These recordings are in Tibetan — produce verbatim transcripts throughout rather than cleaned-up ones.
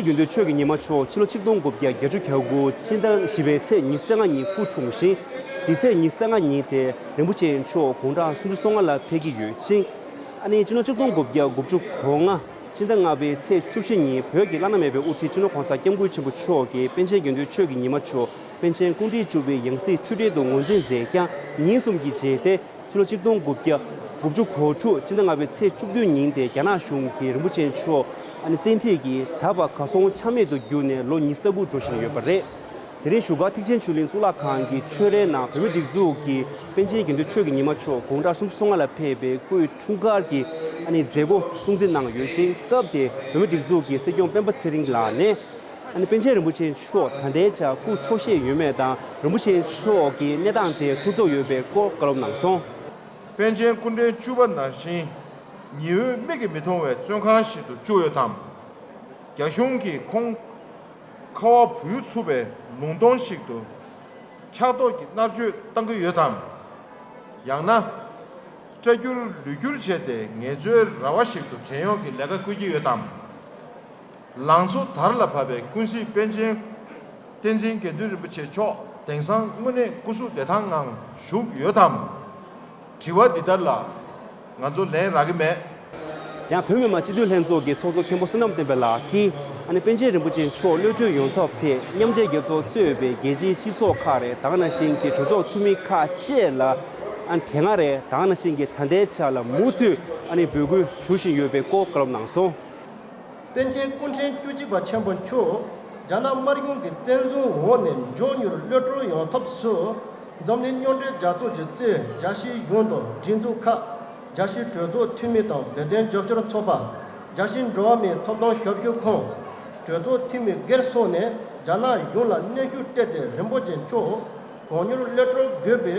དགེ་འདུན་ཆོས་ཀྱི་ཉི་མ་མཆོག་ཕྱི་ལོ་ཆིག་སྟོང་དགུ་བརྒྱ་བརྒྱད་ཅུ་གྱ་དགུ་སྤྱི་ཟླ་བཞི་པའི་ཚེས་ཉི་ཤུ་རྩ་ལྔ་ཉིན་སྐུ་འཁྲུངས་ཤིང་། འདི་ཚེས་ཉི་ཤུ་རྩ་ལྔ་ཉིན་དེ་རིན་པོ་ཆེ་མཆོག་དགུང་གྲངས་སུམ་ཅུ་སོ་ལྔ་ལ་ཕེབས་ཀྱི་ཡོད་ཅིང་། ཨ་ནི་སྤྱི་ལོ་ཆིག་སྟོང་དགུ་བརྒྱ་དགུ་བཅུ་གོ་ལྔ་སྤྱི་ཟླ་ལྔ་པའི་ཚེས་བཅུ་བཞི་ཉིན་བོད་ཀྱི་བླ་ན་མེད་པའི་དབུ་ཁྲིད་སྤྱི་ནོར་༸གོང་ས་༸སྐྱབས་མགོན་ཆེན་པོ་མཆོག་གིས་པཎ་ཆེན་དགེ་འདུན་ཆོས་ཀྱི་ཉི་མ་མཆོག་པཎ་ཆེན་སྐུ་ཕྲེང་བཅུ་པའི་ཡང་སྲིད་འཁྲུལ་བྲལ་དུ་ངོས་འཛིན་མཛད་ཀྱང་ཉིན་གསུམ་གྱི་རྗེས་ཏེ། ཕྱི་ལོ་ཆིག་སྟོང་དགུ་བརྒྱ་དགུ་བཅུ་གོ་དྲུག་སྤྱི་ཟླ་ལྔ་པའི་ཚེས་བཅུ་བདུན་ཉིན་དེ་རྒྱ་ནག་གཞུང་གིས་རིན་པོ་ཆེ་མཆོག་ཨ་ནི་བཙན་ཁྲིད་ཀྱིས་ད་བར་གར་སོང་ཆ་མེད་དུ་གྱུར་ནས་ལོ་ཉི་ཤུ་རྩ་དགུ་འགྲོ་བཞིན་ཡོད་པ་རེད། དེ་རིང་བཞུགས་སྒར་ཐེག་ཆེན་ཆོས་གླིང་གཙུག་ལག་ཁང་གི་ཆོས་རའི་ནང་བོད་མིའི་སྒྲིག་འཛུགས་ཀྱི་པཎ་ཆེན་དགེ་འདུན་ཆོས་ཀྱི་ཉི་མ་མཆོག་དགུང་གྲངས་སུམ་ཅུ་སོ་ལྔ་ལ་ཕེབས་པའི་སྐུའི་འཁྲུངས་སྐར་གྱི་ཨ་ནི་མཛད་སྒོ་སྲུང་བརྩི་གནང་ཡོད་ཅིང་། སྐབས་དེར་བོད་མིའི་སྒྲིག་འཛུགས་ཀྱི་སྲིད་སྐྱོང་སྤེན་པ་ཚེ་རིང་ལགས་ནས། ཨ་ནི་པཎ་ཆེན་རིན་པོ་ཆེ་མཆོག་ད་ལྟའི་ཆར་སྐུ་འཚོ་བཞེས་ཡོད་མེད་དང་། རིན་པོ་ཆེ་མཆོག་གི་གནས་སྟངས་དེ་ཐུགས་ཚོར་ཡོད་པའི་སྐོར་བཀའ་སློབ་གནང་སོང་། པཎ་ཆེན་སྐུ་ཕྲེང་བཅུ་པ་ནང་བཞིན་ཉི་འོད་མིག་གིས་མི་མཐོང་བའི་བཙོན་ཁང་ཞིག་ཏུ་བཅུག་ཡོད་དམ། རྒྱ་གཞུང་གིས་ཁོང་ཁ་བ་བུ་ཡུག་འཚུབ་པའི་ལུང་སྟོང་ཞིག་ཏུ་འཁྱག་ལྟོགས་ཀྱི་མནར་གཅོད་བཏང་གི་ཡོད་དམ། ཡང་ན། སྐྲ་བསྒྱུར་ལུས་བསྒྱུར་བྱས་ཏེ་ངལ་རྩོལ་ར་བ་ཞིག་ཏུ་བྲན་གཡོག་གི་ལས་ཀ་བསྐུལ་གྱི་ཡོད་དམ། ལང་ཚོ་དར་ལ་བབས་པའི་ཀུན་གཟིགས་པཎ་ཆེན་བསྟན་འཛིན་དགེ་འདུན་རིན་པོ་ཆེ་མཆོག་དེང་སང་དངོས་གནས་སྐུ་གཟུགས་བདེ་ཐང་ངང་བཞུགས་ཡོད་དམ། དྲི་བ་འདི་ལྟར་ལ་ང་ཚོ་ལན་རག་གི་མེད། ཡང་བོད་མི་མང་སྤྱི་འཐུས་ལྷན་ཚོགས་ཀྱི་ཚོགས་གཙོ་མཁན་པོ་བསོད་ནམས་བསྟན་འཕེལ་ལགས་ཀྱིས། ཨ་ནི་པཎ་ཆེན་རིན་པོ་ཆེ་མཆོག་གློད་གྲོལ་ཡོང་ཐབས་ཐད་མཉམ་འབྲེལ་རྒྱལ་ཚོགས་གཙོས་པའི་རྒྱལ་སྤྱིའི་སྤྱི་ཚོགས་ཁག་རེད། ད་ག་ནང་བཞིན་གྱི་གྲོས་ཚོགས་འཐུས་མི་ཁག་བཅས་ལ། ཨ་ནི་དེ་སྔ་རེད། ད་ག་ནང་བཞིན་གྱི་ད་ལྟའི་ཆ་ལ་མུ་མཐུད་ཨ་ནི་འབོད་སྐུལ་ཞུ་བཞིན་ཡོད་པའི་སྐོར་བཀའ་སློབ་གནང་སོང་། པཎ་ཆེན་སྐུ་ཕྲེང་བཅུ་གཅིག་པ་ཆེན་པོ་མཆོག་རྒྱ་ནག་དམར་གཞུང་གི་བཙན་བཟུང་འོག་ནས་མགྱོགས་མྱུར་གློད་གྲོལ་ཡོང་ཐབས་སུ། འཛམ་གླིང་མཉམ་འབྲེལ་རྒྱལ་ཚོགས་ཀྱིས་གཙོས་རྒྱལ་སྤྱིའི་གཞུང་དང་སྒྲིག་འཛུགས་ཁག་རྒྱལ་སྤྱིའི་གྲོས་ཚོགས་འཐུས་མི་དང་བོད་དོན་རྒྱབ་སྐྱོར་ཚོགས་པ། རྒྱལ་སྤྱིའི་འགྲོ་བ་མིའི་ཐོབ་ཐང་ཞབས་ཞུ་ཁང་། གྲོས་ཚོགས་འཐུས་མི་སྒེར་སོགས་ནས་རྒྱ་ནག་གཞུང་ལ་གནོན་ཤུགས་སྤྲད་དེ་རིན་པོ་ཆེ་མཆོག་གང་མྱུར་གློད་གྲོལ་དགོས་པའི་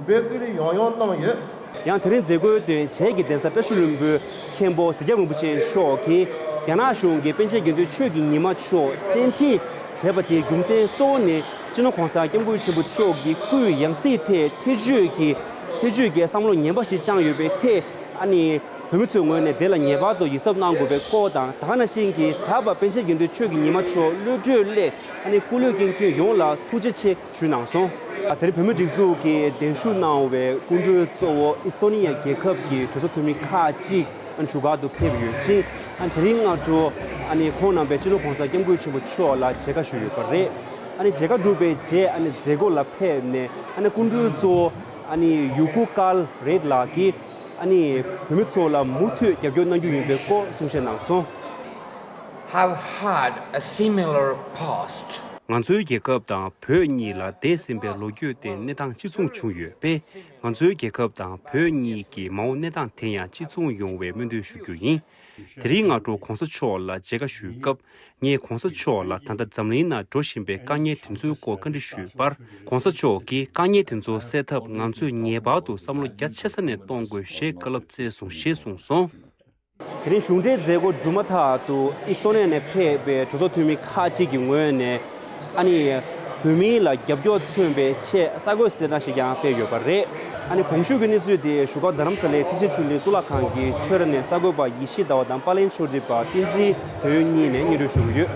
འབོད་སྐུལ་ཡང་ཡང་གནང་ཡོད། ཡང་དེ་རིང་མཛད་སྒོའི་སྟེང་བྱེས་ཀྱི་གདན་ས་བཀྲ་ཤིས་ལྷུན་པོའི་མཁན་པོ་གཟིག་རྒྱབ་རིན་པོ་ཆེ་མཆོག་གིས། རྒྱ་ནག་གཞུང་གིས་པཎ་ཆེན་དགེ་འདུན་ཆོས་ཀྱི་ཉི་མ་མཆོག་བཙན་ཁྲིད་བྱས་པ་དེའི་རྒྱུ་མཚན་གཙོ་བོ་ནི། སྤྱི་ནོར་༸གོང་ས་༸སྐྱབས་མགོན་ཆེན་པོ་མཆོག་གི་སྐུའི་ཡང་སྲིད་ཐད་ཐེ་བྱུས་ཀྱི་ཐེ་བྱུས་ཀྱི་བསམ་བློ་ངན་པ་ཞིག་བཅངས་ཡོད་པའི་ཐད། ཨ་ནི་བོད་མི་ཚོའི་ངོས་ནས་དེ་ལ་ངེས་པར་དུ་ཡིད་གཟབ་གནང་དགོས་པའི་སྐོར་དང་། ད་ག་ནང་བཞིན་གྱི་ད་བར་པཎ་ཆེན་དགེ་འདུན་ཆོས་ཀྱི་ཉི་མ་མཆོག་གློད་གྲོལ་སླད། ཨ་ནི་སྐུ་ལུས་ཀྱི་མཁན་ཡོངས་ལ་ཐུགས་རྗེ་ཆེ་ཞུས་གནང་སོང་། དེ་རིང་བོད་མིའི་སྒྲིག་འཛུགས་ཀྱིས་གདན་ཞུ་གནང་བའི་སྐུ་མགྲོན་གཙོ་བོ་ཨི་སི་ཐོ་ནི་ཡ་རྒྱལ་ཁབ་ཀྱི་གྲོས་ཚོགས་འཐུས་མི་ཁག་ཅིག་ཨ་ནི་བཞུགས་སྒར་དུ་ཕེབས་ཡོད་ཅིང་། ཨ་ནི་དེ་རིང་སྔ་དྲོ་ཨ་ནི་ཁོང་རྣམ་པས་སྤྱི་ནོར་༸གོང་ས་༸སྐྱབས་མགོན་ཆེན་པོ་མཆོག་ལ་མཇལ་ཁ་ཞུས་ཡོད་པ་རེད། ཨ་ནི་མཇལ་ཁ་གྲུབ་པའི་རྗེས་ཨ་ནི་མཛད་སྒོ་ལ་ཕེབས་ནས། ཨ་ནི་སྐུ་མགྲོན་གཙོ་བོ་ཨ་ནི་ཡུ་ཀུ་ཀཱལ་རེད་ལགས་ཀྱིས། ཨ་ནི་བོད་མི་ཚོ་ལ་མུ་མཐུད་རྒྱབ་སྐྱོར་གནང་རྒྱུ་ཡིན་པའི་སྐོར་གསུང་བཤད་གནང་སོང་། Have had a similar past. ང་ཚོའི་རྒྱལ་ཁབ་དང་བོད་གཉིས་ལ་འདས་ཟིན་པའི་ལོ་རྒྱུས་སྟེང་གནས་སྟངས་གཅིག་མཚུངས་བྱུང་ཡོད་པས། ང་ཚོའི་རྒྱལ་ཁབ་དང་བོད་གཉིས་ཀྱི་མ་འོངས་གནས་སྟངས་དེ་ཡང་གཅིག་མཚུངས་ཡོང་བའི་སྨོན་འདུན་ཞུ་རྒྱུ་ཡིན། དེ་རིང་སྔ་དྲོ་༸གོང་ས་མཆོག་ལ་མཇལ་ཁ་ཞུས་སྐབས། ངས་༸གོང་ས་མཆོག་ལ་ད་ལྟ་འཛམ་གླིང་ནང་འགྲོ་བཞིན་པའི་དཀའ་ངལ་དེ་ཚོའི་སྐོར་བཀའ་འདྲི་ཞུས་པར། ༸གོང་ས་མཆོག་གིས་དཀའ་ངལ་དེ་ཚོ་སེལ་ཐབས་ང་ཚོས་ངེས་པར་དུ་བསམ་བློ་རྒྱ་ཆེ་ས་ནས་གཏོང་དགོས་ཞེས་བཀའ་སློབ་སྩལ་སོང་ཞེས་གསུངས་སོང་། དེ་རིང་གཞུང་འབྲེལ་མཛད་སྒོ་གྲུབ་མ་ཐག་ཏུ་ཨི་སི་ཐོ་ནི་ཡ་ནས་ཕེབས་པའི་གྲོས་ཚོགས་འཐུས་མི་ཁག་ཅིག་གི་ངོས་ནས། ཨ་ནི་བོད་མི་ལ་རྒྱབ་སྐྱོར་མཚོན་པའི་ཆེད་གསར་འགོད་གསལ་བསྒྲགས་ཤིག་ཀྱང་སྤེལ་ཡོད་པ་རེད། ཨ་ནི་གོང་ཞུས་ཀྱི་གནས་ཚུལ་དེ་བཞུགས་སྒར་རྡ་རམ་ས་ལའི་ཐེག་ཆེན་ཆོས་གླིང་གཙུག་ལག་ཁང་གི་ཆོས་ར་ནས་གསར་འགོད་པ་ཡེ་ཤེས་ཟླ་བ་དང་པར་ལེན་ཕྱོགས་སྒྲིག་པ་བསྟན་འཛིན་དོན་ཡོད་གཉིས་ནས་སྙན་སྒྲོན་ཞུ་གི་ཡོད།